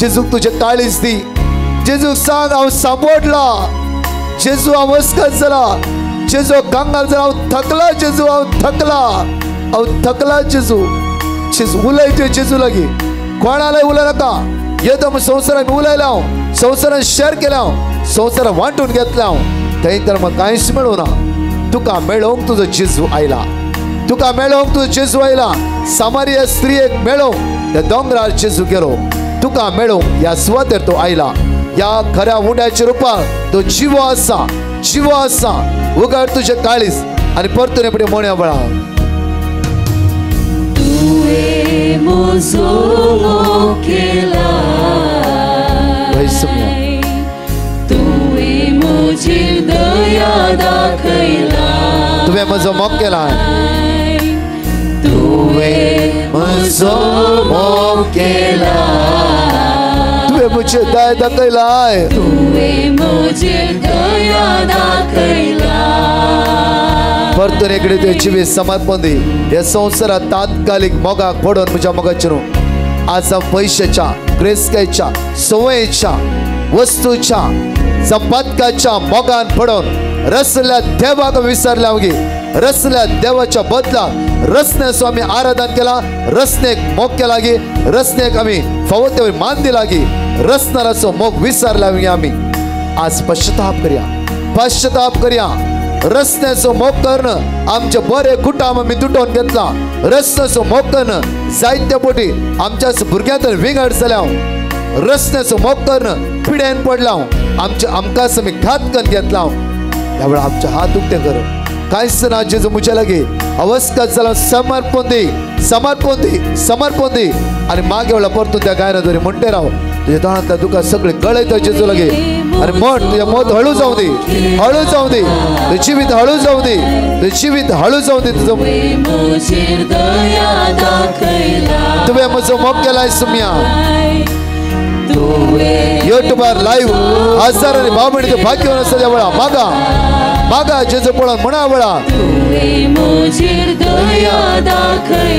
जेजूक तुजें काळीज दी. जेजूक सांग हांव सांपडला, जेजू हांव अस्कत जाला, जेजू कांगाल जाला, हांव थकला जेजू, हांव थकला, हांव थकला जेजू. जेजू उलय तुवें जेजू लागीं, कोणालाय उलय नाका. येतो संवसारान उलयला हांव, संवसारान शेअर केला हांव, संवसारान वांटून घेतला हांव, थंय तर म्हाका कांयच मेळूं ना. तुका मेळोवंक तुजो जेजू आयला, तुका मेळोवंक तुजो जेजू आयला. सामारिया स्त्रियेक मेळोवंक त्या दोंगरार जेजू गेलो. तुका मेळोवंक ह्या सुवातेर तो आयला. ह्या खऱ्या उंड्याच्या रुपान तो जिवो आसा, जिवो आसा. उगड तुजें काळीज आनी परतून फुडें म्हणया बळा. तुवें म्हजो मोग केला, तुवें म्हजेर दया दाखयला, तुवें म्हजो मोग केला, तुवें म्हजो मोग केला, तुवें म्हजेर दया दाखयला, तुवें म्हजेर दया दाखयला. परतून एकडे तुवें जिवीत समर्पण दी. ह्या संवसारात तात्कालीक मोगाक पडून म्हज्या मोगाचेर आज हांव पयशाच्या, ग्रेस्कायच्या, संवयेच्या, वस्तूच्या, संपादकाच्या मोगान पडून रसल्या देवाक विसरल्या गे. रसल्या देवाच्या बदला रसण्याचो आमी आराधन केला, रसनेक मोग केला गे, रसनेक आमी फावो ते मान दिला गे. रसणाराचो मोग विसरला गे आमी. आज पश्चाताप करया, पश्चाताप करया. रस्त्याचो मोग करून आमचे बरे कुटाम आमी तुटोवन घेतला. रस्त्याचो मोग करून जायते पोटी आमच्या भुरग्यांतल्यान विंगड जाल्या. रस्त्याचो मोग करून पिड्यान पडला. आमच्या आमकांच आमी घात करून घेतला. ह्या वेळार आमचे हात उक्ते कर. कांयच ना जेजू म्हज्या लागीं अवस्कात जाला. समर्पण दी, समर्पण दी, समर्पण दी. आनी मागीर वेळार परतून त्या गायना दरी म्हणटे राव. तुज्या दोळ्यांतल्या दुकां सगळें गळयता जेजू लागीं. आनी म्हण तुजें मत हळू जावं दी, हळू जावं दी, तुजें जिवीत हळू जावं दी, तुजें जिवीत हळू जावं दी. तुजो तुवें म्हजो मोग केलाय सुम्या. युट्यूबार लायव्ह हजारांनी भाव भयणी भाग्यवान आसा त्या वेळा. मागा मागा जेजू पळोवन म्हणा वेळा.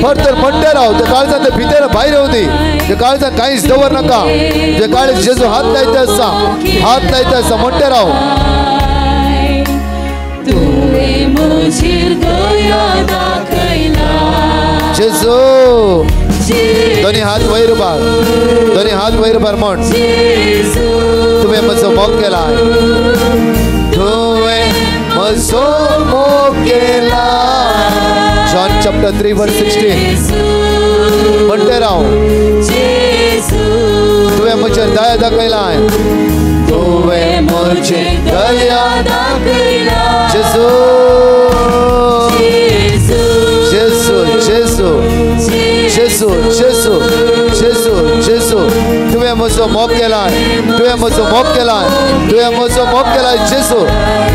परतून म्हणटे राव. त्या काळजान ते भितर भायर येवं दी. त्या काळजान कांयच दवर नाका. त्या काळीज जेजू हात लायता आसा, हात लायता आसा. म्हणटे राव. जेजू दोन्ही हात वयर उबार, दोन्ही हात वयर उबार. म्हण तुवें म्हजो मोग केला, तुवें म्हजो मोग केला. John chapter 3 verse 16. म्हणटे राव. तुवें म्हजेर दया दाखयला, तुवें म्हजेर दया दाखयला. जेजू जेजू जेजू जेजू जेजू जेजू जेजू. तुवें म्हजो मोग केलाय, तुवें म्हजो मोग केलाय, तुवें म्हजो मोग केलाय जेजू.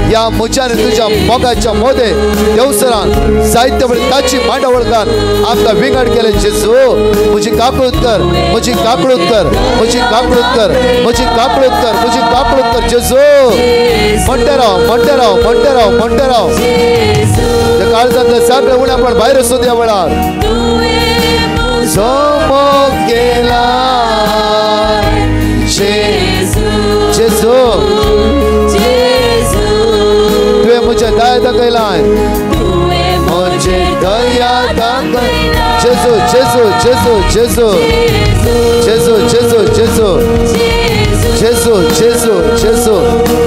ह्या म्हज्या आनी तुज्या मोगाच्या मोदे देवसरान जायते वेळ ताची मांडावळ कर आमकां विंगड केलें जेजू. म्हजी काकळूत कर, म्हजी काकळूत कर, म्हजी काकळूत कर, म्हजी काकळूत कर, म्हजी काकळूत कर जेजू. म्हणटे राव, म्हणटे राव, म्हणटे राव, म्हणटे राव. त्या काळजांतलें सगळें उणेपण भायर आसूं त्या वेळार. मोग केला जेजू, तुवें म्हजेर दया दाखयलाय, म्हजेर दया दाखयला. जेजू जेजू जेजू जेजू जेजू जेजू जेजू जेजू जेजू जेजू.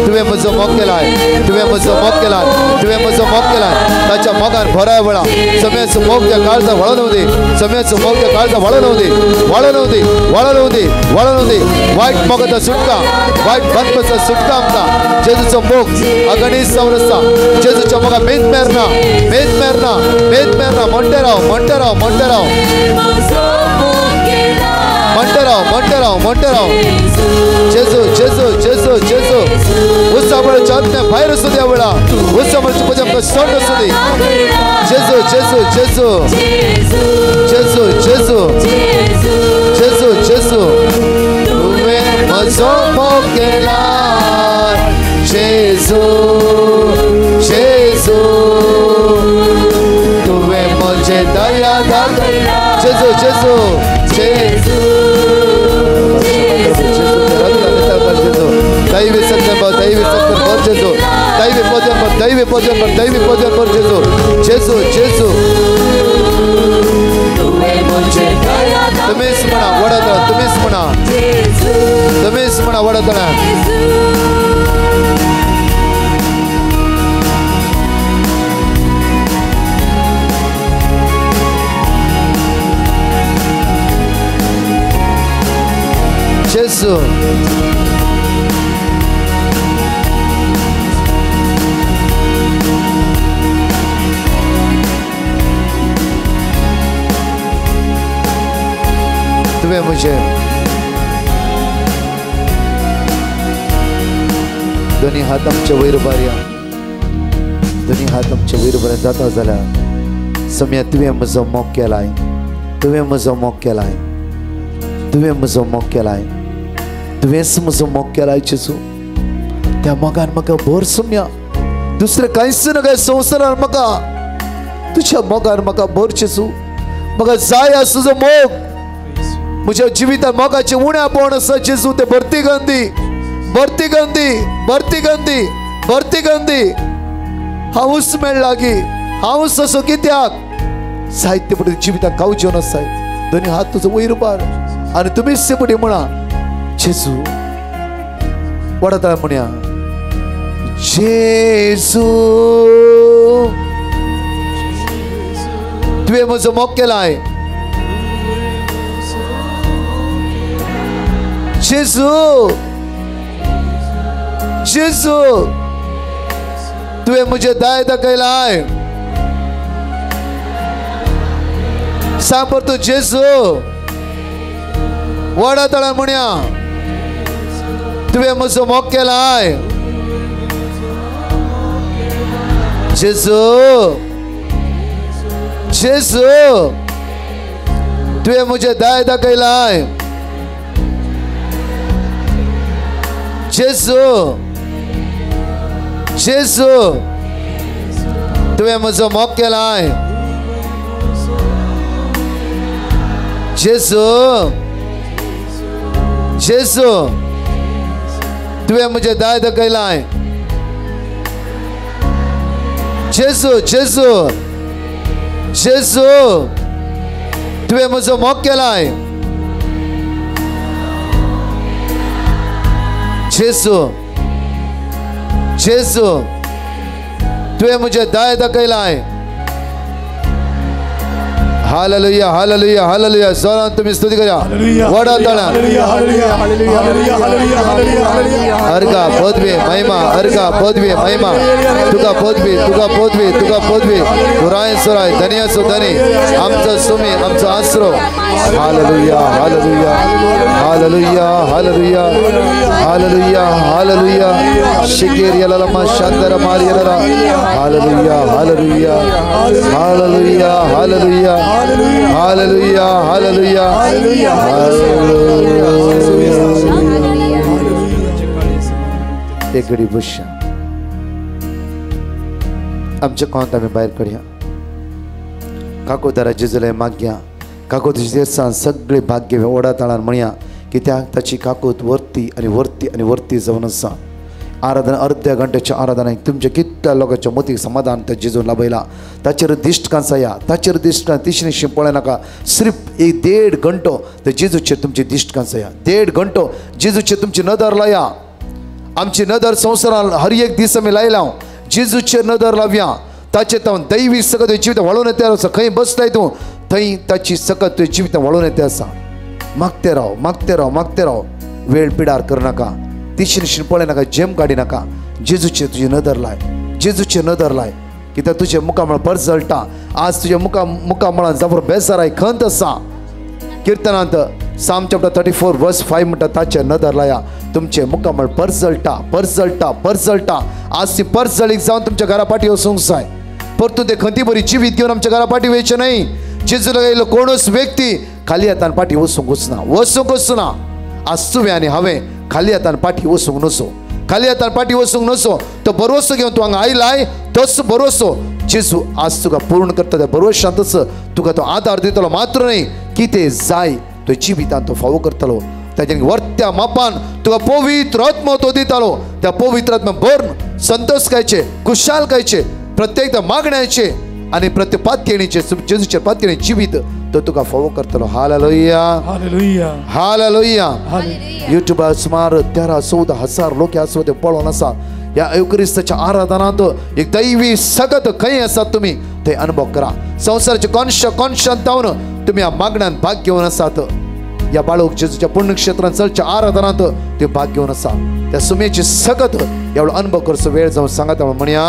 तुवें म्हजो मोग केलाय, तुवें म्हजो मोग केलाय, तुवें म्हजो मोग केलाय. ताच्या मोगान भराय वेळा. सम्याचो मोग त्या काळजा व्हाळून येवं दी, सम्याचो मोग त्या काळजा व्हाळून येवं दी, व्हाळून येवं दी, व्हाळून येवं दी, व्हाळून येवं दी. वायट मोगाचो सुटका, वायट बंदपाचो सुटका आमकां. जेजूचो मोग अगणीत जावन आसा. जेजूच्या मोगा मेद मेरना, मेद मेरना, मेद मेरना. म्हणटे राव, म्हणटे राव, म्हणटे राव, म्हणटे राव, म्हणटे राव, म्हणटे राव. जेजू जेजू जेजू जेजू. उत्सवाच्या आत्म्या भायर आसूं त्या वेळा. उत्सवाची म्हज्या आमकां सोड आसूं दी. जेजू जेजू जेजू जेजू जेजू जेजू जेजू. तुवें म्हजो मोग केला जेजू जेजू. तुवें म्हजेर दया दाखयला जेजू जेजू जेजू. जेजू, रक्त नितळ कर जेजू. दैवी शक्ती भर, दैवी शक्ती भर जेजू. दैवी भोजन भर, दैवी भोजन भर, दैवी भोजन भर जेजू. जेजू जेजू तुम्हीच म्हणा वडतळा, तुम्हीच म्हणा, तुम्हीच म्हणा वडतळा. जेजू तुवें म्हजें दोन्ही हात आमचे वयर उबारया, दोन्ही हात आमचे वयर उबारया. जाता जाल्यार सम्या तुवें म्हजो मोग केलाय, तुवें म्हजो मोग केलाय, तुवें म्हजो मोग केलाय, तुवेंच म्हजो मोग केलाय जेजू. त्या मोगान म्हाका भर सम्या, दुसरें कांयच नाका संवसारान म्हाका, तुज्या मोगान म्हाका भर जेजू. म्हाका जाय आसा तुजो मोग, म्हज्या जिवितान मोगाचें उणेपण आसा जेजू, ते भरती गंदी, भरती गंदी, भरती गंदी, भरती गंदी. हांवूच मेळ लागीं, हांवूच असो कित्याक साहित्य फुडें जिवितान खावचें जेवन आसाय. दोनी हात तुजो वयर उबार आनी तुमीच ते फुडें म्हणा जेजू. वडता म्हणया जेजू तुवें म्हजो मोग केलाय. जेजू जेजू तुवें म्हजें दाय दाखयलाय. सांग परतून जेजू. वडा तळा म्हणया तुवें म्हजो मोग केलाय. जेजू जेजू तुवें म्हजें दाय दाखयलाय. जेजू जेजू तुवें म्हजो मोग केलाय. जेजू जेजू तुवें म्हजें दाय दाखयलाय. जेजू जेजू जेजू तुवें म्हजो मोग केलाय. जेजू जेजू तुवें म्हजें दाय दाखयलाय. Hallelujah hallelujah hallelujah. जोरान तुमी स्तुती करा. वडा तळा अर्घा पदवी महिमा, अर्घा पदवी महिमा. तुका पदवी, तुका पदवी, तुका पदवी. पुराय सुराय धनियाचो धनी, आमचो सुमी, आमचो आसरो. Hallelujah hallelujah hallelujah hallelujah hallelujah hallelujah. शिकेर यलमा Shantar मार यलरा. Hallelujah hallelujah hallelujah hallelujah hallelujah hallelujah hallelujah. एक घडी बसया, आमच्या कोंत आमी भायर काडया. काको दारा जेजूले मागया, काको तुजे देसान सगळे भाग्य ओडा ताळान म्हणया कित्याक ताची काकूत वरती आनी वरती आनी वरती जावन आसा. आराधना अर्द्या घंट्याच्या आराधनाक तुमच्या कितल्या लोकांच्या मतीक समाधान त्या जेजून लाभयला. ताचेर दिश्ट कांसाया, ताचेर दिश्ट तिशनिशी पळय नाका. सिर्फ एक 1.5 घंटो त्या जेजूचेर तुमची दिश्ट कांसाया, 1.5 घंटो जेजूचेर तुमची नदर लाया. आमची नदर संवसारान हर एक दीस आमी लायला, जेजूचेर नदर लावया. ताचेर तावन दैवी सकत तुवें जिवित वळोवन येते आसा. खंय बसताय तूं थंय ताची सकत तुवें जिवित वळोवन येते आसा. मागते राव, मागते राव, मागते राव. वेळ पिडार करनाका, तिशनिशीन पळय नाका, जेम काडी नाका. जेजूचेर तुजी नदर लाय, जेजूचेर नदर लाय. कित्याक तुजें मुखामळ परजळटा. आज तुज्या मुखामळान जाबर बेजाराय खंत आसा. किर्तनांत Psalm chapter 34 verse 5 म्हणटा ताचेर नदर लाया, तुमचें मुखामळ परजळटा परजळटा परजळटा. आज ती परजळीक जावन तुमच्या घरा फाटी वचूंक जाय. परतून ते खंती बरी जिवीत घेवन आमच्या घरा फाटी वयचें न्हय. जेजू लागलो कोणूच व्यक्ती खाली हातान फाटी वचूंक वचना, वचूंक वचना. आज तुवें आनी हांवें खाली हातान पाठी वचूंक नसो, खाली हातान पाठी वचूंक नसो. तो भरवसो घेवन तूं हांगा आयलाय, तोच भरवसो जेजू आज तुका पूर्ण करता. त्या भरवशांतच तुका तो आदार दितलो. मात्र न्हय कितें जाय तो जिवितान तो फावो करतलो. ताच्या वर्त्या मापान तुका पवित्र आत्मो तो दितालो. त्या पवित्र आत्मा भरून संतोष खायचे, खुशाल खायचे, प्रत्येक मागण्याचे आणि प्रत्येक पातयेणीचे जेजूचे पातयेणी जिवीत तो तुका फावो करतलो. Hallelujah, hallelujah, hallelujah. युट्यूबार सुमार 13-14 हजार लोक ह्या सुवातेर पळोवन आसा. ह्या एवक्रिस्ताच्या आराधनांत एक दैवी सगत खंय आसात तुमी ते अनुभव करा. संवसाराचे कोनशा कोनशांत जावन तुमी ह्या मागण्यान भाग घेवन आसात. ह्या बाळूक जेजूच्या पुण्यक्षेत्रांत चलच्या आराधनांत ते भाग घेवन आसा. त्या सुमेची सगत एवढो अनुभव करचो वेळ जावन सांगात म्हणया.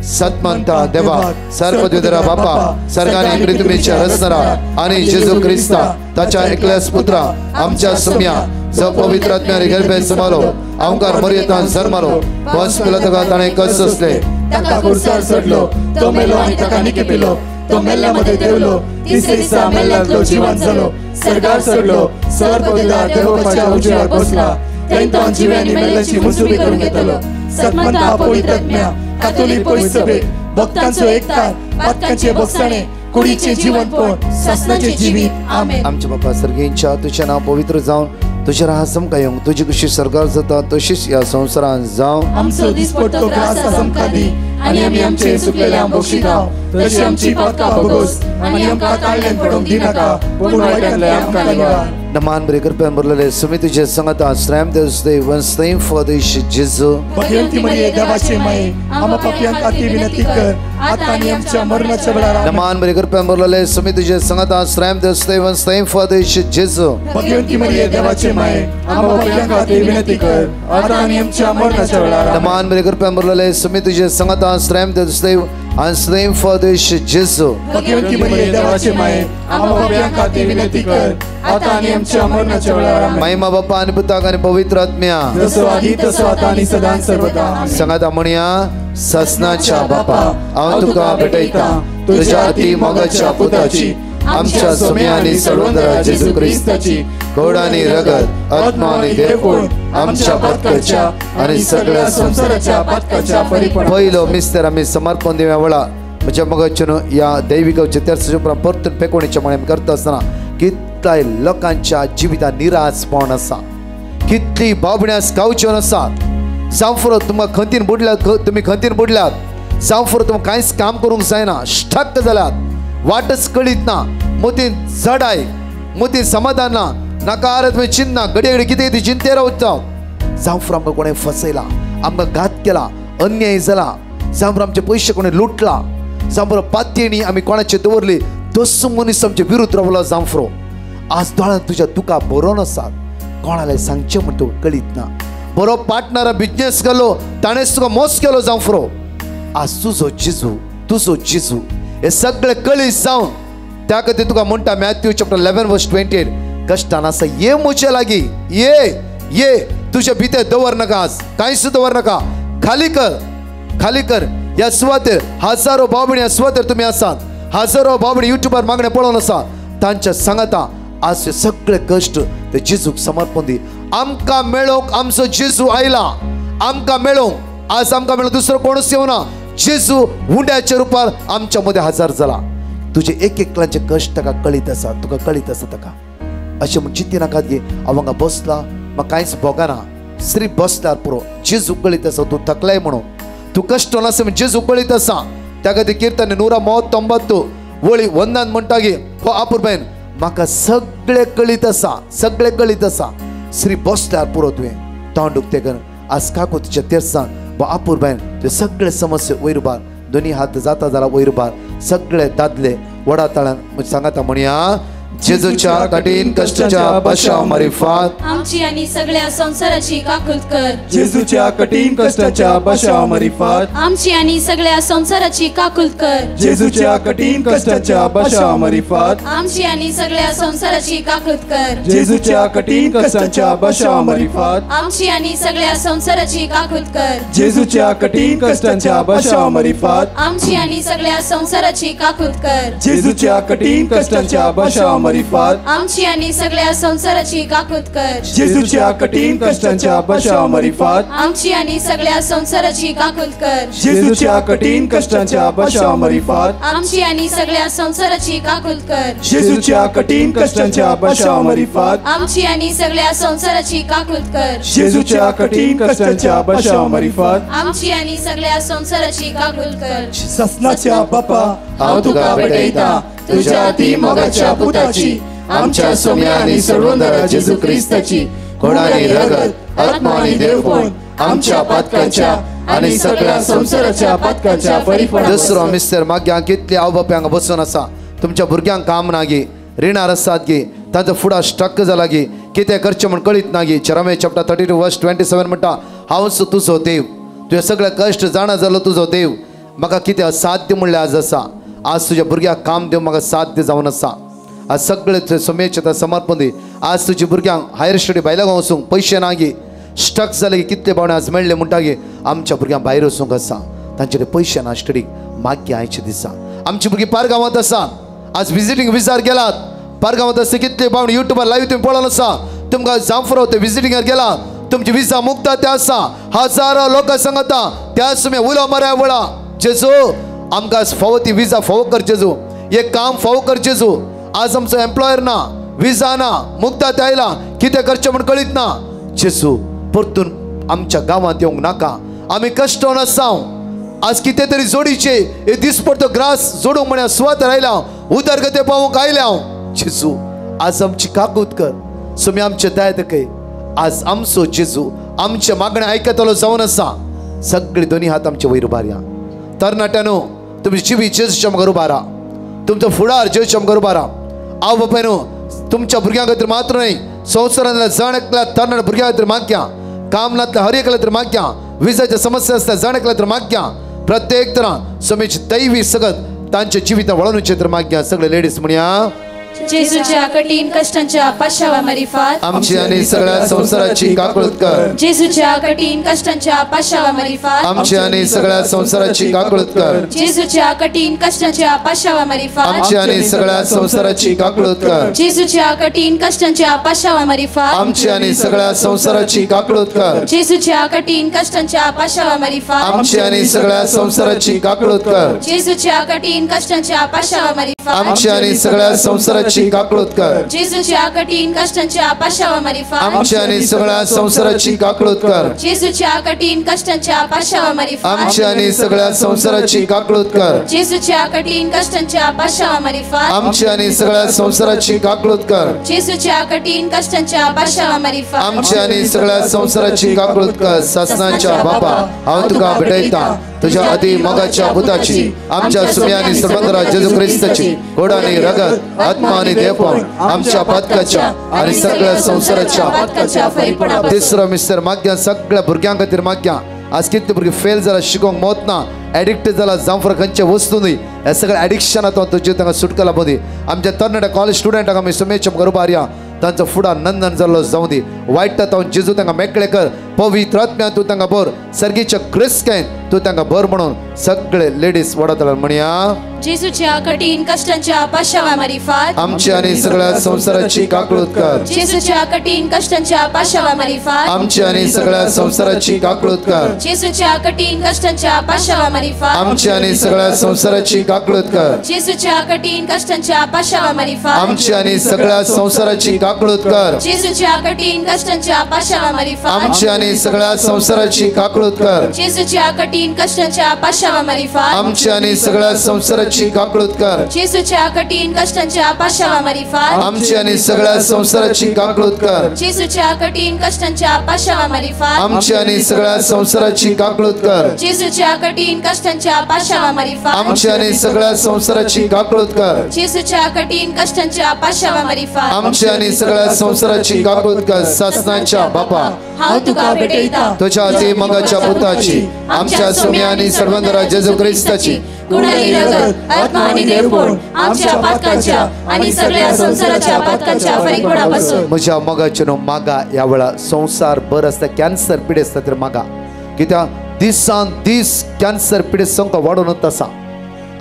सतमंता देवा सर्वद्विधरा बापा सर्गानी पृथ्वीच्या रचणारा आणि जेजू ख्रिस्ता ताच्या एकल्याच पुत्रा आमच्या सुम्या जो पवित्र आत्म्याने गर्भे समालो आमकार मर्येतान जन्मालो बस पिला ताका ताणें कस असले ताका खुर्सार चडलो तो मेलो आनी ताका निकेपिलो तो मेल्ल्या मध्ये देवलो तिसरे दिसा मेल्ल्यांतलो जिवन जालो सर्गार चडलो सर्वद्विधरा देवाच्या उजव्यार बसला थंय जिव्यांनी मेल्ल्याची मुजोरी करून घेतलो. सतमंता पवित्र आत्म्या कातोलीक पवित्र सभेक भक्तांचो एकतार पातकांचे बक्षाणे कुडीचे जीवनपण सासणाचे जीवित. आमेन. आमच्या बापा सर्गींच्या तुझें नांव पवित्र जावन तुझें राज आमकां येवंक, तुजी कशी सरकार जाता तशीच ह्या संवसारांत जावं. आमचो दिसपट्टो ग्रास आज आमकां दी आनी आमी आमचे चुकलेल्यांक बक्षितांव तशी आमची पातकां भोगोस आनी आमकां ताळ्यान पडूंक दिनाका पूण वायटांतल्यान आमकां निवार. नमान बरे कृपेन भरलेले सुमी तुझे संगता श्रम देव स्नेह फदेश जेजू. भगवंती मरिये देवाचे माये आम्हा पाप्यां खातीर विनंती कर आता आनी आमच्या मरणाच्या वेळार. नमान बरे कृपेन भरलेले सुमी तुझे संगता श्रम देव स्नेह फदेश जेजू. भगवंती मरिये देवाचे माये आम्हा पाप्यां खातीर विनंती कर आता आनी आमच्या मरणाच्या वेळार. नमान बरे कृपेन भरलेले सुमी तुझे संगता श्रम देव स्नेह फदेश जेजू. भगवंती मरिये देवाचे माये आम्हा पाप्यां खातीर विनंती कर आता आनी आमच्या मरणाच्या वेळार. महिमा बापा आणि पुताक आणि पवित्र आत्म्या जसो आदी तसो आता आणि सदा सर्वदा. सांगाता म्हणया. ससनाच्या बापा हांव तुका भेटयता तुझ्या अति मोगाच्या पुताची आमच्या सुम्या आणि सर्वंदरा जेजू ख्रिस्ताची गोड आणि रगत आत्मा आणि देवकोण आमच्या पातकाच्या आणि सगळ्या संसाराच्या पातकाच्या परिपूर्ण. पहिलो मिस्तर आमी समर्पण दिव्या वेळा म्हज्या मोगाच्यान ह्या दैविक तेर्साच्या उपरांत परतून पेकोणीच्या मागणी आमी करता आसतना कितल्या लोकांच्या जिवितांत निराशपण आसा, कितली बाबण्यास गावच्यो आसात. जावं तुमकां खंतीन बुडल्यात, तुमी खंतीन बुडल्यात, जावं तुमकां कांयच काम करूंक जायना, स्टक जाल्यात, वाटच कळीत ना, मतीन जडाय, मतीन समाधान ना, नकारात्मक चिंतना, घडये घडये कितें कितें चिंते रावता. जावं आमकां कोणें फसयला, आमकां घात केला, अन्याय जाला, जावं आमचे पयशे कोणें लुटला, जावं पातयेणी आमी कोणाचे दवरली तसो मनीस आमचे विरुद्ध रावलो. जावं आज दोळ्यान तुज्या दुकां बरोवन आसात, कोणाला सांगचें म्हण तुका कळीत ना. बरो पार्टनर बिजनेस केलो ताणेंच तुका मोस केलो. जावं आज तुजो जेजू, तुजो जेजू हे सगळे कळीत जावन त्या खातीर तुका म्हणटा मॅथ्यू चॅप्टर 11 वर्स 28 कश्टान आसा ये म्हजे लागीं ये, ये तुजे भितर दवर नाका, आज कांयच दवर नाका, खाली कर, खाली कर. ह्या सुवातेर हजारो भाव ह्या सुवातेर तुमी आसात, हजारो भाव युट्यूबार मागणें पळोवन आसा, तांच्या सांगाता आज हे सगळे कश्ट ते जेजूक समर्पण दी. आमकां मेळोवंक आमचो जेजू आयला, आमकां मेळोवंक आज आमकां मेळोवंक दुसरो कोणूच येवना. जेजू हुंड्याच्या रुपार आमच्या मदें हजर जाला. तुजे एक एकल्याचे कश्ट ताका कळीत आसा, तुका कळीत आसा ताका. अशें म्हूण चिंती नाकात गे हांव हांगा बसला म्हाका कांयच भोगना, श्री बसल्यार पुरो. जेजू कळीत आसा तूं थकलाय म्हणून, तूं कश्ट आसा म्हूण जेजू कळीत आसा. त्या खातीर किर्तन 139 वळी वंदान म्हणटा गे हो आपुरबायन म्हाका सगळें कळीत आसा, सगळें कळीत आसा. श्री बसल्यार पुरो तुवें तोंड उक्तें कर. आज काकू तुज्या तेर्सान वा आपुरबायन ते सगळे समस्या वयर उबार, दोनी हात जाता जाल्यार वयर उबार, सगळे दादले वडा ताळ्यान सांगाता म्हणया. जेजूच्या कठीण कष्टाच्या पाशाव मारिफात आमची आणि सगळ्या संसाराची काकूत कर. जेजूच्या कठीण कष्टाच्या पाशाव मारिफात आमची आणि सगळ्या संसाराची काकूत कर. जेजूच्या कठीण कष्टाच्या पाशाव मारिफात आमची आणि सगळ्या संसाराची काकूत कर. जेजूच्या कठीण कष्टाच्या पाशाव मारिफात आमची आणि सगळ्या संसाराची काकूत कर. जेजूच्या कठीण कष्टाच्या पाशाव मारिफात आमची आणि सगळ्या संसाराची काकूत कर. जेजूच्या कठीण कष्टाच्या पाशाव पाशांव मरिफात आमची आणि सगळ्या संसाराची काकूत कर। जेजूच्या कठीण कष्टांच्या पाशांव मरिफात आमची आणि सगळ्या संसाराची काकूत कर। जेजूच्या कठीण कष्टांच्या पाशांव मरिफात आमची आणि सगळ्या संसाराची काकूत कर। जेजूच्या कठीण कष्टांच्या पाशांव मरिफात आमची आणि सगळ्या संसाराची काकूत कर। जेजूच्या कठीण कष्टांच्या पाशांव मरिफात आमची आणि सगळ्या संसाराची काकूत कर। ससनाच्या बापा हांव तुका भेटयता तुझ्या अति मोगाच्या पुताची आमच्या सोम्या आणि सर्वंदरा जेजू क्रिस्ताची कोणाने रगत आत्मा आणि देवपण आमच्या पातकाच्या आणि सगळ्या संसाराच्या पातकाच्या परिपणा। दुसरो मिस्टर माग्या कितले आवय बापांक बसून आसा तुमच्या भुरग्यांक काम ना गे, रिणार आसात गे, तांचो फुडा स्ट्रक जाला गे, कितें करचें म्हण कळीत ना गे। Jeremiah chapter 32 verse 27 म्हणटा हांव तुजो देव, तुजे सगळे कश्ट जाणा जालो तुजो देव, म्हाका कितें असाध्य म्हणल्यार आज आसा। आज तुज्या भुरग्याक काम दिवंक म्हाका साध्य जावन आसा। आज सगळे समेचे समर्पण दी। आज तुज्या भुरग्यांक हायर स्टडी भायल्या गांव वचूंक पयशे ना गे, स्टक जाले कितले पावणे आज मेळ्ळे म्हणटा गे। आमच्या भुरग्यांक भायर वचूंक आसा, तांचे पयशे ना स्टडीक माग्या आयचे दिसा। आमची भुरगीं पारगांवांत आसा, आज विजिटींग विजार गेलात, पारगांवांत आसा कितले पावणे युट्यूबार लायव्ह तुमी पळोवन आसा। तुमकां जांफरो ते विजिटिंगार गेला, तुमची विजा मुक्ता ते आसा, हजारो लोकां सांगता त्या सुमे उलो मारा वळा जेजू आमकां फावो ती विजा फावो कर जेजू, एक काम फावो कर जेजू। आज आमचो एम्प्लॉयर ना, विजा ना, मुक्ता ते आयला, कितें करचें म्हण कळीत ना। जेजू परतून आमच्या गांवांत येवंक नाका, आमी कश्टोन आसा। आज कितें तरी जोडीचे हे दिसपडतो ग्रास जोडूंक म्हण्या सुवात आयला, उदरगते पावूंक आयल्या हांव। जेजू आज आमची काकूत कर, सुमी आमचे दया दाखय। आज आमचो जेजू आमचे मागणें आयकतलो जावन आसा। सगळे दोनी हात आमचे वयर उबारया। तरणाट्यानो तुमची जिवीत जेजूच्या मुखार उबारा, तुमचो फुडार जेजूच्या मुखार उबारा। आवय बापायनो तुमच्या भुरग्यां खातीर मात्र न्हय, संवसारांतल्या जण एकल्या तरणाट्या भुरग्यां खातीर मागया, काम नातल्या हर एकल्या खातीर मागया, विजाच्या समस्या आसता जण एकल्या खातीर मागया। प्रत्येक तरा समेची दैवी सगत तांच्या जिवितां वळोवन तर मागया। सगळे लेडीज म्हणया जेजूच्या कठीण कष्टांच्या पाशावा मरिफात आमची आणि सगळ्या संसाराची काकळूत कर। जेजूच्या कठीण कष्टांच्या पाशावा मरिफात आमची आणि सगळ्या संसाराची काकळूत कर। जेजूच्या कठीण कष्टांच्या पाशावा मरिफात आमची आणि सगळ्या संसाराची काकळूत कर। जेजूच्या कठीण कष्टांच्या पाशावा मरिफात आमची आणि सगळ्या संसाराची काकळूत कर। जेजूच्या कठीण कष्टांच्या पाशावा मरिफात आमची आणि सगळ्या संसाराची काकळूत कर। जेजूच्या कठीण कष्टांच्या पाशावा मरिफात आमची आणि सगळ्या संसाराची काकळूत कर। जेजूच्या कठीण कष्टांच्या पाशावा मरिफात आमची आणि सगळ्या संसाराची काकळूत कर। जेजूच्या कठीण कष्टांच्या पाशावा मरिफात आमची आणि सगळ्या संसाराची काकळूत कर। जेजूच्या कठीण कष्टांच्या पाशावा मरिफात आमची आणि सगळ्या संसाराची काकळूत कर। जेजूच्या कठीण कष्टांच्या पाशावा मरिफात आमची आणि सगळ्या संसाराची काकळूत कर। सासनाच्या बापा हांव तुका भेटयता तुझ्या अति मोगाच्या पुताची आमच्या सुम्या आणि सर्वंदरा जेजू क्रिस्ताची गोड आणि रगत आत्मा आणि देवपण आमच्या पातकाच्या आणि सगळ्या संसाराच्या। तिसरो मिस्टर माग्या सगळ्या भुरग्यां खातीर माग्या। आज कितले भुरगे फेल जाला, शिकोंक मोत ना, एडिक्ट जाला जांफर खंयचे वस्तू न्हय, हे सगळे एडिक्शनांत तुजे तांकां सुटका लाबूं दी। आमच्या तरणाट्या कॉलेज स्टुडंटांक आमी सुमेच्या मुखार उबारया, तांचो फुडार नंदन जाल्लो जावं दी। वायट तावन जेजू तांकां मेकळे कर, पवित्र आत्म्यान तूं तांकां भर, सर्गीच्या क्रिस्तान तूं तांकां भर म्हणून सगळे लेडीज वडतले म्हणया जेजूच्या कठीण कष्टांच्या पाशावा मरिफात आमची आणि सगळ्या संसाराची काकळूत कर। जेजूच्या कठीण कष्टांच्या पाशावा मरिफात आमची आणि सगळ्या संसाराची काकळूत कर। जेजूच्या कठीण कष्टांच्या पाशावा मरिफात आमची आणि सगळ्या संसाराची काकळूत कर। जेजूच्या कठीण कष्टांच्या पाशावा मरिफात आमची आणि सगळ्या संसाराची काकळूत कर। जेजूच्या कठीण कष्टांच्या पाशावा मरिफात आमची आणि सगळ्या संसाराची काकळूत कर। जेजूच्या कठीण कष्टांच्या पाशावा मरिफात आमची आणि सगळ्या संसाराची काकळूत कर। जेजूच्या कठीण कष्टांच्या पाशावा मरिफात आमची आणि सगळ्या संसाराची काकळूत कर। जेजूच्या कठीण कष्टांच्या पाशावा मरिफात आमची आणि सगळ्या संसाराची काकळूत कर। जेजूच्या कठीण कष्टांच्या पाशावा मरिफात आमची आणि सगळ्या संसाराची काकळूत कर। जेजूच्या कठीण कष्टांच्या पाशावा मरिफात आमची आणि सगळ्या संसाराची काकळूत कर। सासनाच्या बापा हांव तुका भेटयता तुझ्या अति मोगाच्या पुताची आमच्या सुम्या आणि सर्वंदरा जेजू क्रिस्ताची गुणाई रगत आत्मा आणि देवपण आमच्या पातकांच्या आणि सगळ्या संसाराच्या पातकांच्या फरीकपणापासून। म्हज्या मोगाचे न्हू मागा ह्या वेळा संवसार बर आसता कॅन्सर पिडेस्त तर मागा, कित्याक दिसान दीस कॅन्सर पिडेस्त संख्या वाडोवन आसा।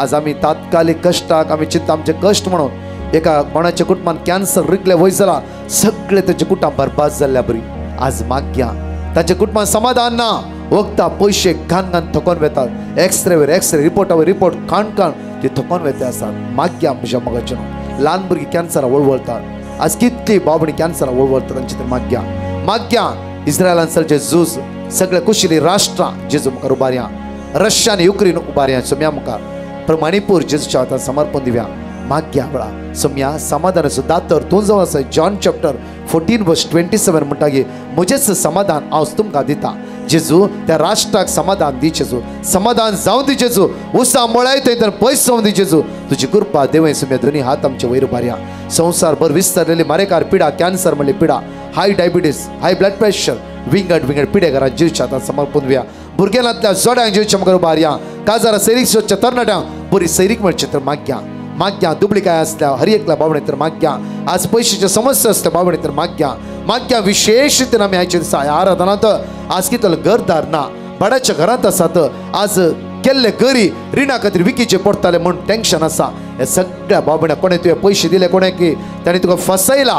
आज आमी तात्कालीक कश्टाक आमी चिंता आमचे कश्ट म्हणून एका कोणाच्या कुटुंबान कॅन्सर रिगले वय जाला, सगळे तांचे कुटुंब बरबाद जाल्ल्या बरी. आज माग्या तांच्या कुटुंबान समाधान ना, वखदां पयशे घान घान थकोन वेतात, एक्सरे एक्सरे रिपोर्टावर रिपोर्ट खाण खाण ते थकोन वेते आसात. माग्या म्हज्या मोगाचें ल्हान भुरगीं कॅन्सरा वळवळतात, आज कितली बाबणी कॅन्सरा वळवळतात तांचे तर माग्या. माग्या इस्रायलान चलचे झूज सगळे कुशिली राष्ट्रां जेजू मुखार उबारया, रशिया आनी युक्रेन उबारया सोम्या मुखार, पण मणिपूर जेजूच्या हातान समर्पण दिवया. माग्या वेळा सोम्या समाधानाचो दातर तूं जावन आसा. जॉन चॅप्टर 14 वर्स 27 म्हणटा की म्हजेच समाधान हांव तुमकां दिता. जेजू त्या राष्ट्राक समाधान दी जेजू, समाधान जावं दी जेजू, उसा मोळाय थंय तर पयस जावं दी जेजू. तुजी कृपा देवय सोम्या दोनी हात आमचे वयर उबारया. संवसारभर विस्तारलेली मारेकार पिडा, कॅन्सर म्हणली पिडा, high diabetes, high blood pressure, विंगड विंगड पिडे घरात जेजूच्या हातान समर्पण दिवया. भुरग्यांतल्या जोड्यांक जेजूच्या मुखार उबारया. काजारा सैरीक सोदच्या तरणाट्यांक बरी सैरीक मेळचे तर माग्या. माग्या दुबळी काय आसल्या हर एकल्या बावणे तर माग्या. आज पयशाच्यो समस्या आसल्या बावणे तर माग्या. माग्या विशेष रितीन आमी आयच्या दिसा ह्या आराधनांत आज कितलो घरदार ना, भाड्याच्या घरांत आसात, आज केल्ले गरी रिणा खातीर विकीचे पडटाले म्हूण टेंशन आसा. ह्या सगळ्या बाबण्या कोणें तुवें पयशे दिले, कोणें की ताणें तुका फसयला,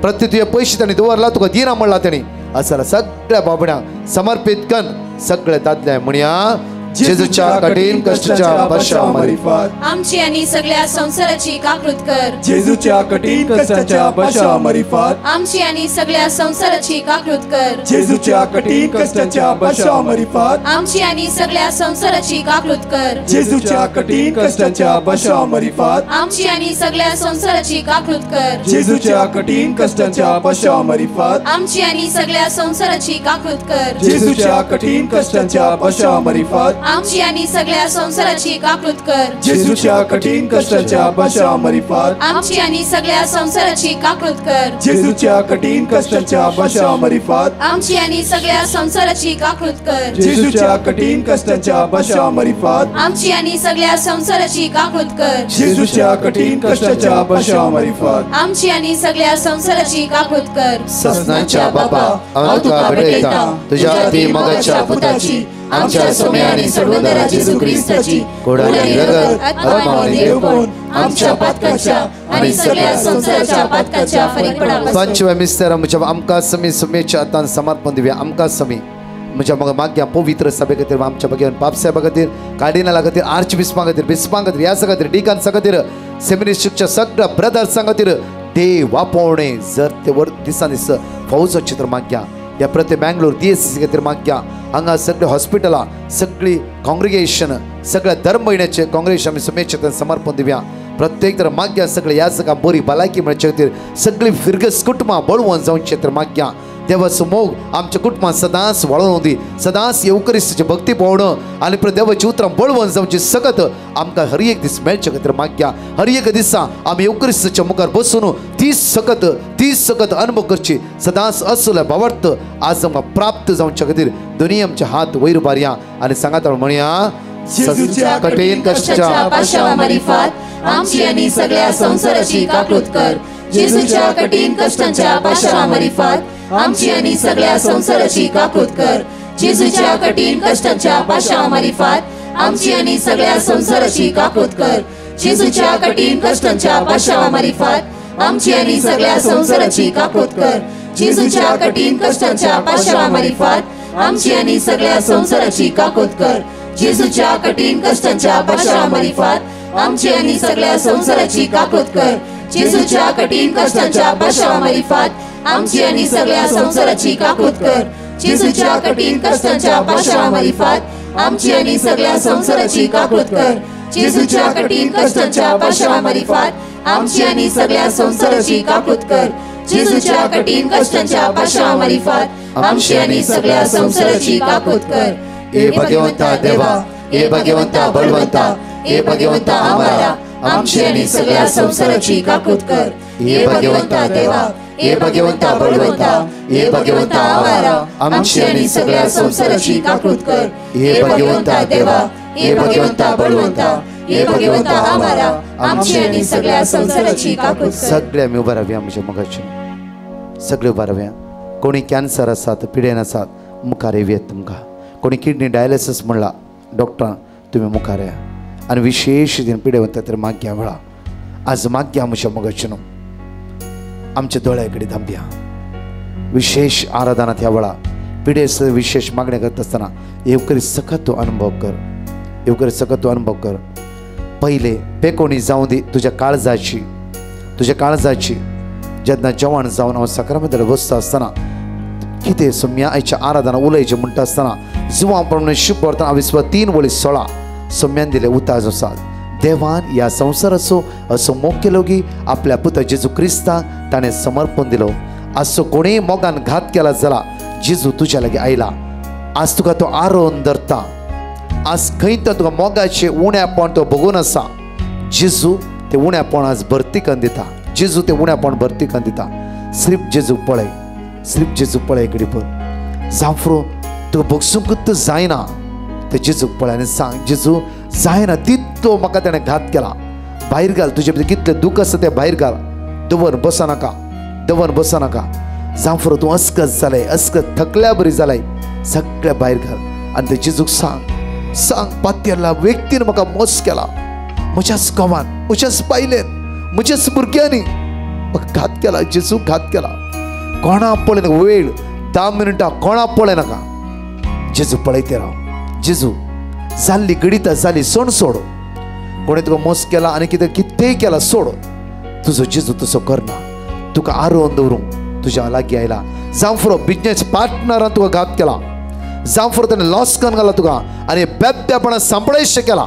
प्रति तुवें पयशे ताणें दवरला, तुका दिना म्हणला ताणें, आसा सगळ्या बाबण्यांक समर्पीत कन सगळे दादले म्हणया जेजूच्या कठीण कष्टाच्या पाशावा मारिफात आमची आणि सगळ्या संसाराची काकृत कर. जेजूच्या कठीण कष्टाच्या पाशावा मारिफात आमची आणि सगळ्या संसाराची काकृत कर. जेजूच्या कठीण कष्टाच्या पाशावा मारिफात आमची आणि सगळ्या संसाराची काकृत कर. जेजूच्या कठीण कष्टाच्या पाशावा मारिफात आमची आणि सगळ्या संसाराची काकृत कर. जेजूच्या कठीण कष्टाच्या पाशावा मारिफात आमची आणि सगळ्या संसाराची काकृत कर. जेजूच्या कठीण कष्टाच्या पाशावा मारिफात आमची आणि सगळ्या संसाराची काकृत कर. जेजूच्या कठीण कष्टाच्या पाशावा मारिफात आमची आणि सगळ्या संसाराची काकृत कर. जेजूच्या कठीण कष्टाच्या पाशावा मारिफात आमची आणि सगळ्या संसाराची काकृत कर. जेजूच्या कठीण कष्टाच्या पाशावा मारिफात आमची आणि सगळ्या संसाराची काकृत कर. जेजूच्या कठीण कष्टाच्या पाशावा मारिफात आमची आणि सगळ्या संसाराची काकृत कर. सजनाच्या बापा, हांव तुका भेटयता तुझ्या अति मोगाच्या पुताची, आमच्या सोम्या आणि सर्वंदरा जेजू क्रिस्ताची कोडाली रगत, आत्मा आणि देवपण आमच्या पातकाच्या आणि सगळ्या संसाराच्या पातकाच्या फरीकपणापासून. पंचव्या मिस्तर म्हज्या आमकां समी सुमेच्या हातान समर्पण दिवया. आमकां समी म्हज्या मग माग्या पवित्र सभे खातीर, आमच्या भगवान बापसाहेबा खातीर, कार्डिनला खातीर, आर्च बिस्पा खातीर, बिस्पां खातीर, यासा खातीर, डिकान्सा खातीर, सेमिनिस्टच्या सगळ्या ब्रदर्सां खातीर देव आपोवणे जर ते वर दिसान दीस फौजो चित्र माग्या. ह्या प्रति मँगलोर DSC खातीर माग्या. हांगा सगळे हॉस्पिटलां, सगळी कॉंग्रिगेशन, सगळ्या धर्म म्हयन्याचे कॉंग्रेशन आमी सुमेच्या समर्पण दिवया. प्रत्येक तर माग्या सगळे ह्या सगळ्या बरी भलायकी मेळचे खातीर सगळी फिरगस कुटुंबां बळवंत जावचे तर माग्या. देवाचो मोग आमच्या कुटुंबान सदांच वाळोवन दी, सदांच येवकरिस्ताची भक्ती पावणं आनी देवाची उतरां बळवंत जावची सकत आमकां हर एक दीस मेळचे खातीर माग्या. हर एक दिसा आमी येवकरिस्ताच्या मुखार बसून ती सकत अनुभव करची, सदांच असलो भावार्थ आज आमकां प्राप्त जावचे खातीर दोनी आमचे हात वयर उबारया आनी सांगात म्हणया जेजूच्या कठीण कष्टाच्या पाशावा मारिफात आमची आणि सगळ्या संसाराची काकृत कर. जेजूच्या कठीण कष्टांच्या पाशावा मारिफात आमची आणि सगळ्या संसाराची काकृत कर. जेजूच्या कठीण कष्टांच्या पाशावा मारिफात आमची आणि सगळ्या संसाराची काकृत कर. जेजूच्या कठीण कष्टांच्या पाशावा मारिफात आमची आणि सगळ्या संसाराची काकृत कर. जेजूच्या कठीण कष्टांच्या पाशावा मारिफात आमची आणि सगळ्या संसाराची काकृत कर. जेजूच्या कठीण कष्टांच्या पाशावा मारिफात आमची आणि सगळ्या संसाराची काकृत कर. जेजूच्या कठीण कष्टांच्या पाशावा मारिफात आमची आणि सगळ्या संसाराची काकृत कर. जेजूच्या कठीण कष्टांच्या पाशावा मारिफात आमची आणि सगळ्या संसाराची काकृत कर. जेजूच्या कठीण कष्टांच्या पाशावा मारिफात आमची आणि सगळ्या संसाराची काकृत कर. जेजूच्या कठीण कष्टांच्या पाशावा मारिफात आमची आणि सगळ्या संसाराची काकृत कर. ए भगवंता देवा, ए भगवंता बळवंता, ए भगवंता आमारा आमची आणि सगळ्या संसाराची काकृत कर. ए भगवंता देवा, ए भगवंता बळवंता, ए भगवंता आमारा आमची आणि सगळ्या संसाराची काकृत कर. ए भगवंता देवा, ए भगवंता बळवंता, ए भगवंता आमारा आमची आणि सगळ्या संसाराची काकृत कर. सगळे आमी उभा रावया आमच्या मोगाचे, सगळे उभा रावया. कोणी कॅन्सर आसात, पिडेन आसात, मुखार येवयात तुमकां. कोणी किडनी डायलिसीस म्हणला डॉक्टरान, तुमी मुखार या आनी विशेश दिन पिडेवंत तर माग्या वेळा आज मागया म्हज्या मोगाचें न्हू आमच्या दोळ्या कडेन धांपया. विशेष आराधनात ह्या वेळा पिडेस्त विशेष मागण्या करता आसतना येवकरी सकत तूं अनुभव कर, येवकरी सकत तूं अनुभव कर. पयले पेकोणी जावं दी तुज्या काळजाची, तुज्या काळजाची. जेन्ना जेवण जावन हांव साक्रामेंतार बसता आसतना कितें सोम्या आयच्या आराधना उलयचें म्हणटा आसतना जुवां प्रमाणे शुभ विस्व 3:16 सोम्यान दिलें उताज आसा. देवान ह्या संवसाराचो असो मोग केलो की आपल्या पुता जेजू क्रिस्ताक ताणें समर्पण दिलो. आज कोणीय मोगान घात केला जाला जेजू तुज्या लागीं आयला. आज तुका तो आरोवन धरता. आज खंय तर तुका मोगाचें उण्यापण तो बघून आसा. जेजू ते उण्यापण आज भरती करून दिता. जेजू ते उण्यापण भरती करून दिता. सिर्फ जेजू पळय, सिर्फ जेजू पळय कडे पळय. जांफरो तुका बगसूंकूच जायना ते जेजूक पळय आनी सांग, जेजू जायना तितलो म्हाका ताणें घात केला. भायर घाल तुजे भितर कितलें दूख आसा तें भायर घाल. दवर बसा नाका, दवर बसा नाका. जांफरो तूं अस्कत जालें, अस्कत थकल्या बरी जालें, सगळें भायर घाल आनी ते जेजूक सांग, सांग पातयेला व्यक्तीन म्हाका मोस केला, म्हज्याच गांवान, म्हज्याच बायलेन, म्हज्याच भुरग्यांनी म्हाका घात केला. जेजू घात केला. कोणा पळय नाका वेळ 10 मिनटां कोणा पळय नाका. जेजू पळयते राव. जेजू जाल्ली गडिता जाली सोड सोड. कोणें तुका मोस केला आनी कितें कितेंय केला सोड. तुजो जेजू तसो करना. तुका आरोवन दवरूंक तुज्या लागीं आयला. जांफरो बिजनेस पार्टनरान तुका घात केला. जांफरो ताणें लॉस करून घाला तुका आनी बेबद्यापणान सांपळेशें केला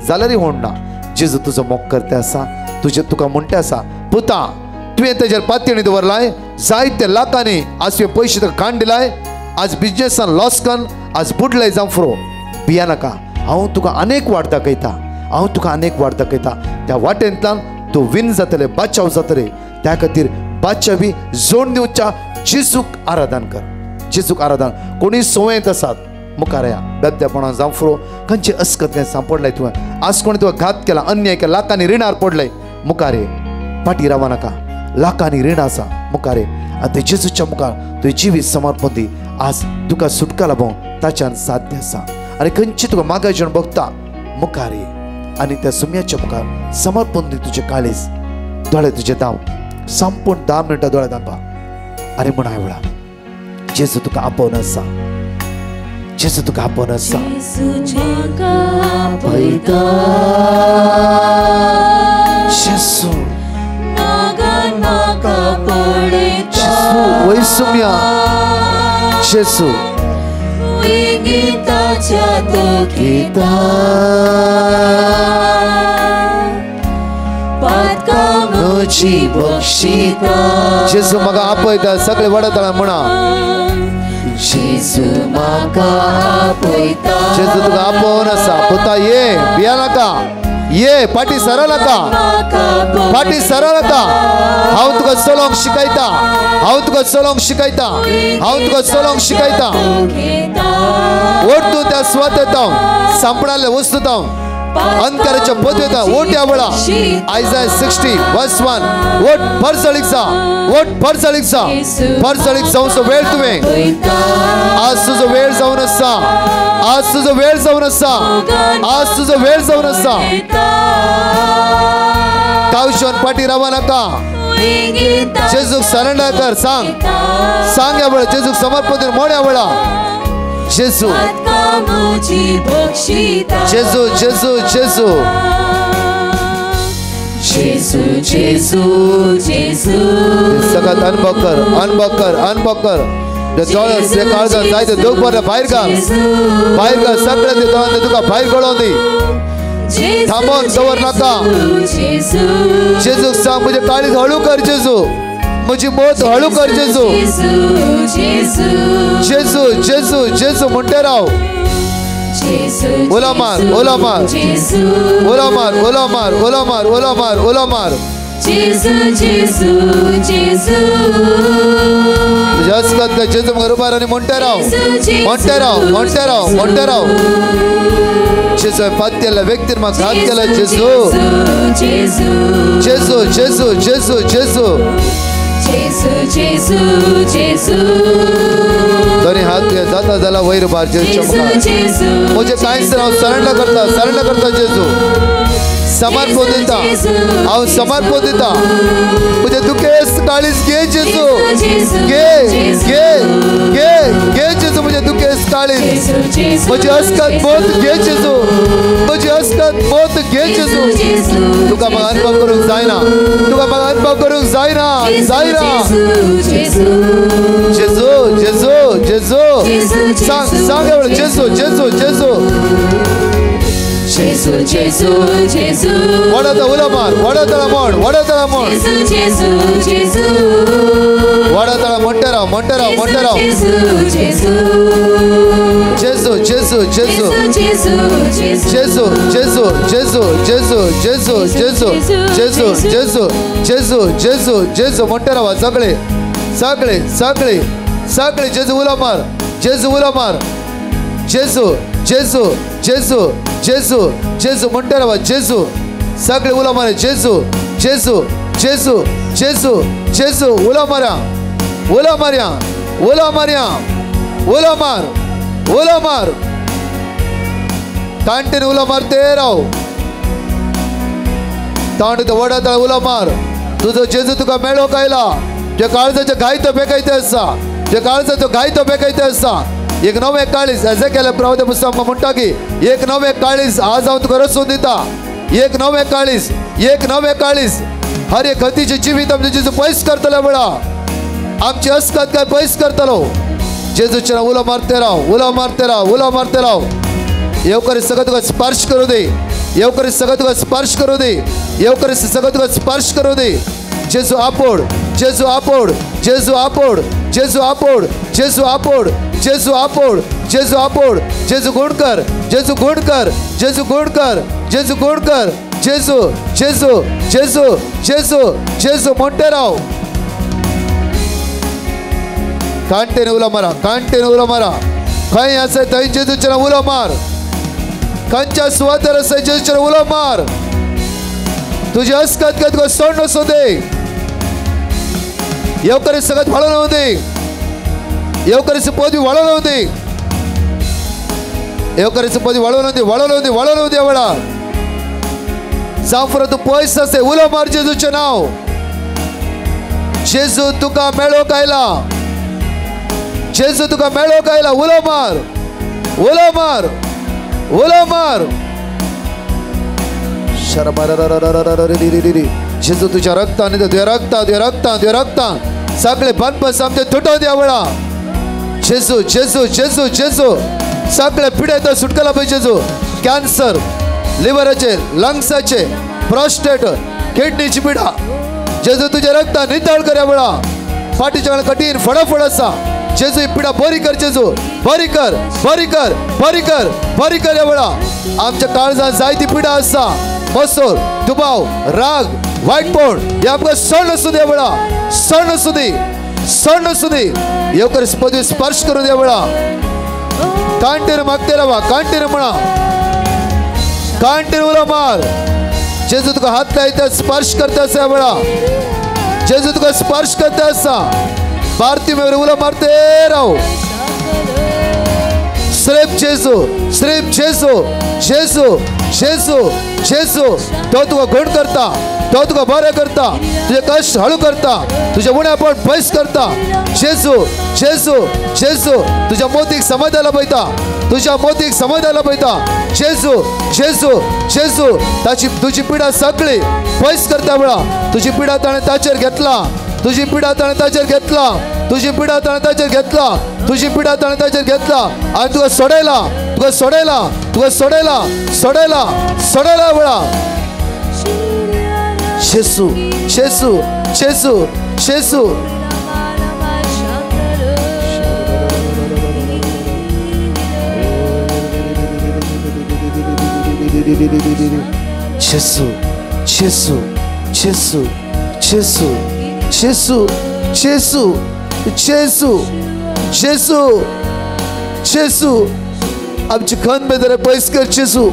जाल्यारय होणना. जेजू तुजो मोग करते आसा. तुजे तुका म्हणटा आसा, पुता तुवें तेजेर पातयेणी दवरलाय जायते लाखांनी. आज तुवें पयशे तुका काण दिलाय. आज बिजनेसान लॉस करून आज बुडलाय. जांफरो भिया नाका. हांव तुका अनेक वाट दाखयता, हांव तुका अनेक वाट दाखयता. त्या वाटेंतल्यान तूं विन जातले, बाचाव जातले. त्या खातीर बाचावी जोड दिवच्या जेजूक आराधन कर, जेजूक आराधन. कोणी संवयेंत आसात मुखार या बेबद्यापणान जांफरो खंयचे अस्कत खंय सांपडलाय तुवें. आज कोणी तुका घात केला, अन्याय केला, लाखांनी रिणार पडलंय. मुखार ये, फाटीं राव नाका. लाखांनी रीण आसा, मुखार ये आनी ते जेजूच्या मुखार तुवें जिवीत समर्पण दी. आज तुका सुटका लाभोवंक ताच्यान साध्य आसा. आनी खंयची तुका मागायचें बघता मुखार ये आनी त्या सुम्याच्या मुखार समर्पण दी तुजें काळीज. दोळे तुजे धांव, संपूर्ण 10 मिनटां दोळे धांपा आनी म्हण वेळा जेजू तुका आपोवन आसा. जेजू तुका आपोवन आसा. जेजू जेजू वैसुम्या जेजू जेजू म्हाका आपयता. सगळे वडतळा म्हणा जेजू म्हाका आपयता. जेजू तुका आपोवन आसा. पुता ये, भिया नाका, ये फाटीं सर नाका, फाटीं सर नाका. हांव तुका चलोवंक शिकयता, हांव तुका चलोवंक शिकयता, हांव तुका चलोवंक शिकयता. ओट तूं त्या स्वत सांपडाले वस्तू अंधकाराच्या पदवेता. ओट ह्या वेळा आयजाय 60:1. ओट फरसळीक जा, ओट फरसळीक जा. फरसळीक जावचो वेळ तुवें. आज तुजो वेळ जावन आसा. आज तुजो वेळ जावन आसा. आज तुजो वेळ जावन आसा. कावशोन फाटीं राव नाका. जेजूक सरेंडर कर. सांग, सांग ह्या वेळा जेजूक समर्पण म्हण ह्या वेळा. जेजू जेजू जेजू जेजू जेजू जेजू जेजू. सगळ्यात अनुभव कर, अनुभव कर, अनुभव कर. जायते दुख बरें भायर घाल, भायर घाल. सगळें ते दोळ्यान तुका भायर गळोवन दी. थांबोवन दवर नाका. जेजूक सांग म्हजें काळीज हळू कर जेजू, म्हजी मोत हळू कर जेजू. जेजू जेजू जेजू म्हणटे राव. ओला मार, ओला मार, ओला मार, ओला मार, ओला मार, ओला मार, ओला मार. जेजू मुखार उबार आनी म्हणटे राव, म्हणटे राव, म्हणटे राव, म्हणटे राव. जेजू पातयेल्ल्या व्यक्तीन म्हाका घात केला. जेजू जेजू जेजू जेजू जेजू. दोन्ही हात जाता जाला वयर भार जेजूच्या मुखार. म्हजें कांयच ना, हांव सरेंडर करता, सरेंडर करता जेजू. समर्पण दिता हांव समर्पण दिता म्हजें दुखेस्त काळीज घे जेजू घे घे घे घे जेजू म्हजें दुखेस्त काळीज म्हजी अस्कत मोत घे जेजू म्हजी अस्कत मोत घे जेजू तुका म्हाका अनुभव करूंक जायना तुका म्हाका अनुभव करूंक जायना जायना जेजू जेजू जेजू सांग सांग जेजू जेजू जेजू जेजू जेजू जेजू वडता उलो मार वडतळा म्हण वडतळा म्हण जेजू जेजू जेजू वडतळा म्हणटे राव म्हणटे राव म्हणटे राव जेजू जेजू जेजू जेजू जेजू जेजू जेजू जेजू जेजू जेजू जेजू जेजू जेजू जेजू जेजू जेजू म्हणटे राव सगळे सगळे सगळे सगळे जेजू उलो मार जेजू उलो मार जेजू जेजू जेजू जेजू जेजू म्हणटे राव जेजू सगळे उलो मार जेजू जेजू जेजू जेजू जेजू उलो मारा उलो मारया उलो मारया उलो मार उलो मार कांटेन उलो मारते राव तांड तो वडा उलो मार तुजो जेजू तुका मेळोंक आयला तुज्या काळजाचे घायतो बेकायते आसा तुज्या काळजाचो घायतो बेकायते आसा एक नवें काळीज एजेकेल प्रवाह पुस्तक म्हणटा की एक नवें काळीज आज हांव तुका रचून दिता एक नवें काळीज एक नवें काळीज हर एक हतीचें जिवीत आमचें जेजू पयस करतलो वेळा आमची अस्कत काय पयस करतलो जेजूचें नांव उलो मारते राव उलो मारते राव उलो मारते राव येवकरी सगळं तुका स्पर्श करूं दी येवकरी सगळं तुका स्पर्श करूं दी येवकरी सगळं तुका स्पर्श करूं दी जेजू आपोड जेजू आपोड जेजू आपोड जेजू आपोड जेजू आपोड जेजू आपोड जेजू आपोड जेजू गुण कर जेजू गुण कर जेजू गुण कर जेजू गुण कर जेजू जेजू जेजू जेजू जेजू म्हणटे राव कांटेन उलो मारा कांटेन उलो मारा खंय आसा थंय जेजूचें नांव उलो मार खंयच्या सुवातेर आसा जेजूचें नांव उलो मार तुजी अस्कत काय तुका सोड नसो दे येवकरी सगळ्यात वाळून दे येवकरीची पदवी वाळून दे येवकरीची पदवी वाळून दे वाळून दे वाळून दे वेळा जावं तूं पयस आसे उलो मार जेजूचें नांव जेजू तुका मेळोंक आयला जेजू तुका मेळोंक आयला उलो मार उलो मार उलो मार जेजू तुझ्या रक्तान तुझ्या रक्तान तुझ्या रक्तान तुझ्या रक्तान सगळे बनबस आमचे तुटोवन द्या वेळा जेजू जेजू जेजू जेजू सगळे पिडे सुटकला पळय जेजू कॅन्सर लिव्हराचे लंग्साचे प्रोस्टेट किडनीची पिडा जेजू तुझ्या रक्तान नितळ कर वेळा फाटीच्या वेळा कठीण फडाफड आसा जेजू ही पिडा बरी कर जेजू बरी कर बरी कर बरी कर बरी कर ह्या वेळा आमच्या काळजान जायती पिडा आसा मसूर दुबाव राग वायटपण हे आमकां सण आसूं दी वेळा सण आसूं दी सण आसूं दी येवकर पदवी स्पर्श करूं द्या वेळा कांटेर मागते रावा कांटेर म्हणा कांटेर उलो मार जेजू तुका हात लायता स्पर्श करता आसा वेळा जेजू तुका स्पर्श करता आसा भारती मेरे उलो मारते राव सिर्फ जेजू सिर्फ जेजू जेजू जेजू जेजू तो तुका गुण करता तो तुका बरें करता तुझे कश्ट हळू करता तुझे उणेपण पयस करता जेजू जेजू जेजू तुझ्या मोतीक समाधान पळयता तुझ्या मोतीक समाधान पळयता जेजू जेजू जेजू ताची तुजी पिडा सगळी पयस करता वेळा तुजी पिडा ताणें ताचेर घेतला तुजी पिडा ताणें ताचेर घेतला तुजी पिडा ताणें ताचेर घेतला तुजी पिडा ताणें ताचेर घेतला आनी तुका सोडयला तुका सोडयला तुका सोडयला सोडयला सोडयला वेळा जेजू जेजू जेजू जेजू जेजू जेजू जेजू जेजू जेजू जेजू जेजू जेजू जेजू आमची खन बेदरे पयस कर जेजू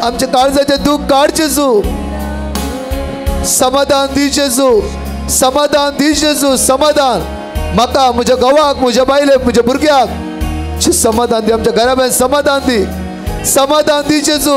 आमच्या काळजाचें दूख काड जेजू समाधान दी जेजू समाधान दी जेजू समाधान म्हाका म्हज्या घोवाक म्हज्या बायलेक म्हज्या भुरग्याक समाधान दी आमच्या घराब्यान समाधान दी समाधान दी जेजू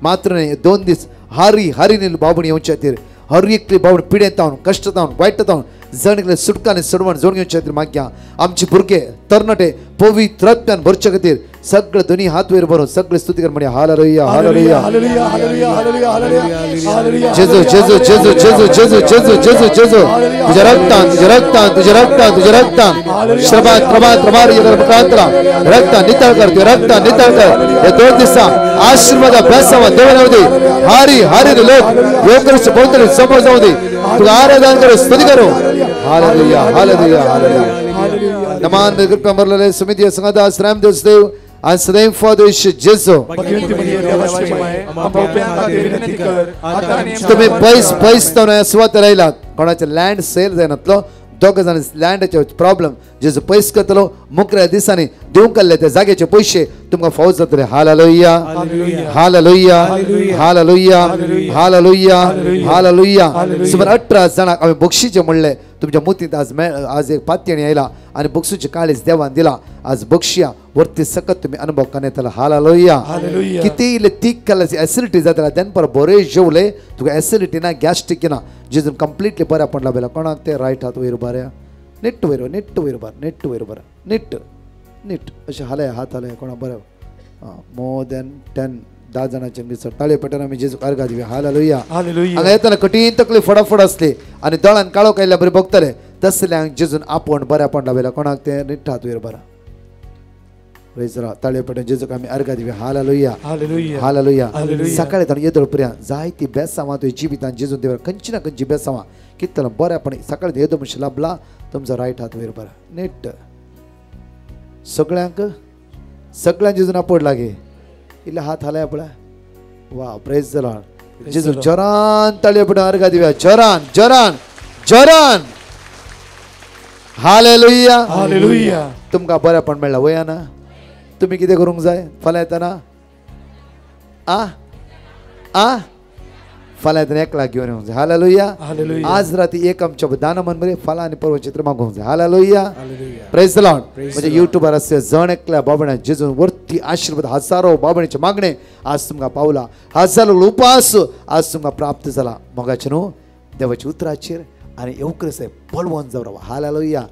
मात्र न्हय 2 दीस हारी हारीने बाबून येवचे खातीर हर एकली बाबून पिडेंत जावन कश्ट जावन वायट जावन जण एकले सुटकाने सोडवण जोडून घेवचे खातीर मागया. आमचे भुरगे तरणाटे पवित्र आत्म्यान भरचे खातीर सगळे दोन्ही हात वयर भरून सगळे स्तुती कर म्हणया. Hallelujah hallelujah hallelujah hallelujah hallelujah hallelujah. जेजू जेजू जेजू जेजू जेजू जेजू जेजू जेजू तुझ्या रक्तान तुझ्या रक्तान तुझ्या रक्तान तुझ्या रक्तान श्रबा त्रबा त्रबार गर्भकांतरा रक्तान नितळ कर, तुझ्या रक्तान नितळ कर. हे 2 दिसा आशीर्वाद अभ्यासावा देवा दे. हारी हारी लोक योग्य भोवतणी समोर जाऊ दे. तुला आराधन करू स्तुती करू. Hallelujah hallelujah hallelujah. नमान कृपा मरलेले समिती संघादास रामदेव देव आणि सदैव फादर जेजू तुम्ही पैस पैस तो सुवात राहिलात. कोणाचे लँड सेल जायनातलो दोग जाण लँडाचे प्रॉब्लेम जेजू पयस करतलो मुकऱ्या दिसांनी दिवंक काडले त्या जाग्याचे पयशे तुमकां फावो जातले. Hallelujah hallelujah hallelujah hallelujah hallelujah. सुमार 18 जाणांक हांवें बक्षीचें म्हणलें. तुमच्या मुतींत आज आज एक पातयणी आयला आनी बक्षूचें काळीज देवान दिला. आज बक्षिया वरती सकत तुमी अनुभव करून येतला. हालेलुया. कितें इल्लें तीख खाल्यार एसिडिटी जातला. दनपार बरें जेवलें तुका एसिडिटी ना गॅस्ट्रीक ना जेजून कंप्लिटली बऱ्या पडला बेला. कोणाक ते रायट हात वयर बऱ्या नेट वयर नेट वयर बरें नेट वयर बरें नेट नेट अशें हालय हात हालय कोणा बरें मोर दॅन 10 10 जाणांचे मिसळ ताळे पेटून आमी जेजूक अर्घा दिवया. हालेलुया. हांगा येतना कठीण तकली फटाफट आसली आनी दोळ्यान काळो कायल्या बरी भोगतले तसल्यांक जेजून आपोवन बऱ्या पडला बेला. कोणाक ते नेट हात वयर बरें रेजरा ताळे पेटून जेजूक आमी अर्घा दिवया. Hallelujah hallelujah. सकाळी ताणें येदोळ पर्यंत जायती बेसांवां तुवें जिवितान जेजून देवा खंयची ना खंयची बेसांवां कितलो बऱ्यापणी सकाळी येदो मनशां लाभला तुमचो रायट हात वयर बरा नेट सगळ्यांक सगळ्यांक जेजून आपोड लागे इल्ले हात हालय पळय. वा प्रेज the Lord. जेजू जोरान ताळयो पेटून अर्घा दिवया. जोरान जोरान जोरान. Hallelujah hallelujah. तुमकां बरेंपण मेळ्ळां वया ना? तुमी कितें करूंक जाय फाल्यां येतना? आ आ फाल्यां येतना एकला घेवन येवंक जाय. हालेलुया. आज राती एक आमच्या दानमन बरें फाल्यां आनी परवा चित्र मागोवंक जाय. हालेलुया प्रेज the Lord. म्हणजे युट्यूबार आसले जण एकल्या बाबण्या जेजून वरती आशीर्वाद हजारो बाबण्याचे मागणे आज तुमकां पावला. हजारो उपास आज तुमकां प्राप्त जाला. मोगाचें न्हू देवाच्या उतराचेर आनी येवक्रिस्त बळवंत जावन रावा. हालेलुया.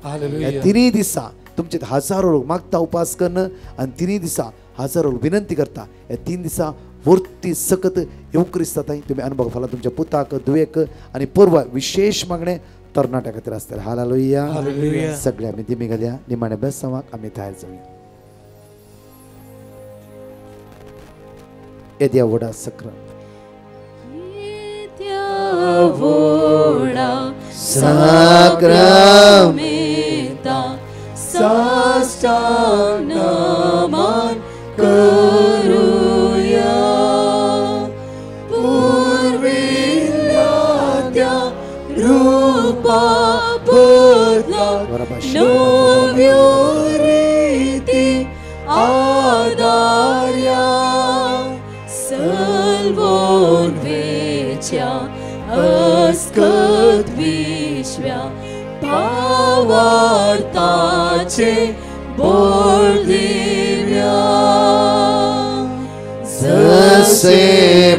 तिनूय दिसा तुमचे हजारो लोक मागता उपास कन्न आनी तिनूय दिसा हजारो लोक विनंती करता. ह्या 3 दिसा वरती सकत येवक्रिस्ता थंय तुमी अनुभव फाल्यां तुमच्या पुताक दुयेक आनी परवा विशेश मागणें तरणाट्या खातीर आसतलें. हालेलुया. सगळे आमी दिमी घालया. निमाण्या बेसांवाक आमी तयार जावया. येद्या व्हडा साक्रामेंता साष्टांग नमन करूया. पूर्विल्ल्या त्या रूपा बदला नव्यो रिती आदार्या सल्वोन वेच्या अस्कत विश्व्या पावार्ताचे बोल दिव्या. जसे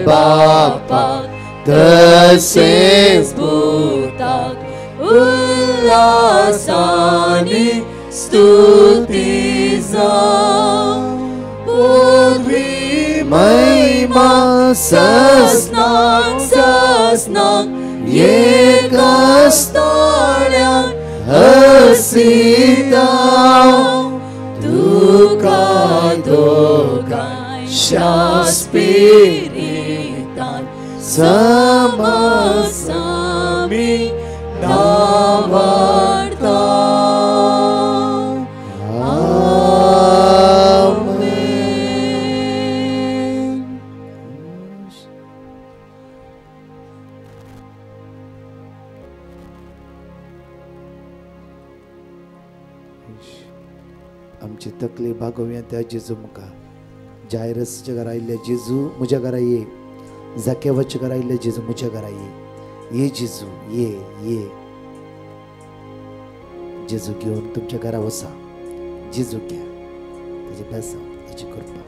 बापाक तसेच पुताक उल्हासाने स्तुती जावं. पृथ्वी महिमा ससनाक ससनाक एकास्ताळ्यान हसीता तुका दोगांच्या स्पिरितान समसामी नावाडता. आमेन. आमची तकली भागोवया त्या जेजू मुखार. जायरसच्या घरा आयिल्ले जेजू म्हज्या घरा ये, जाकेवाच्या घरा आयिल्ले जेजू म्हज्या घरा ये, ये जेजू ये ये. जेजू घेवन तुमच्या घरा वसा. जेजू घ्या, ताजे बेसांव, ताची कृपा.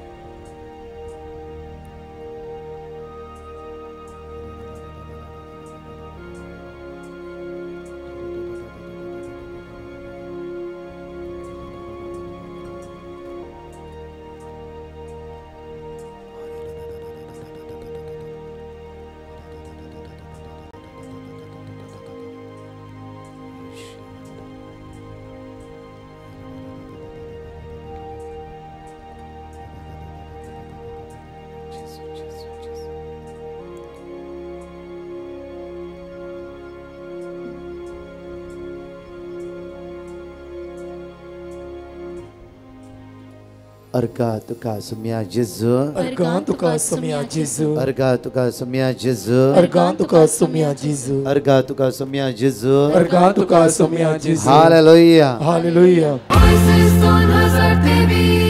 अर्गा तुका सुम्या जेजू, अर्गा तुका सुम्या जेजू, अर्गा तुका सुम्या जेजू, अर्गा तुका सुम्या जेजू, अर्गा तुका सुम्या जेजू, अर्गा तुका सुम्या जेजू. Hallelujah, hallelujah. 2023.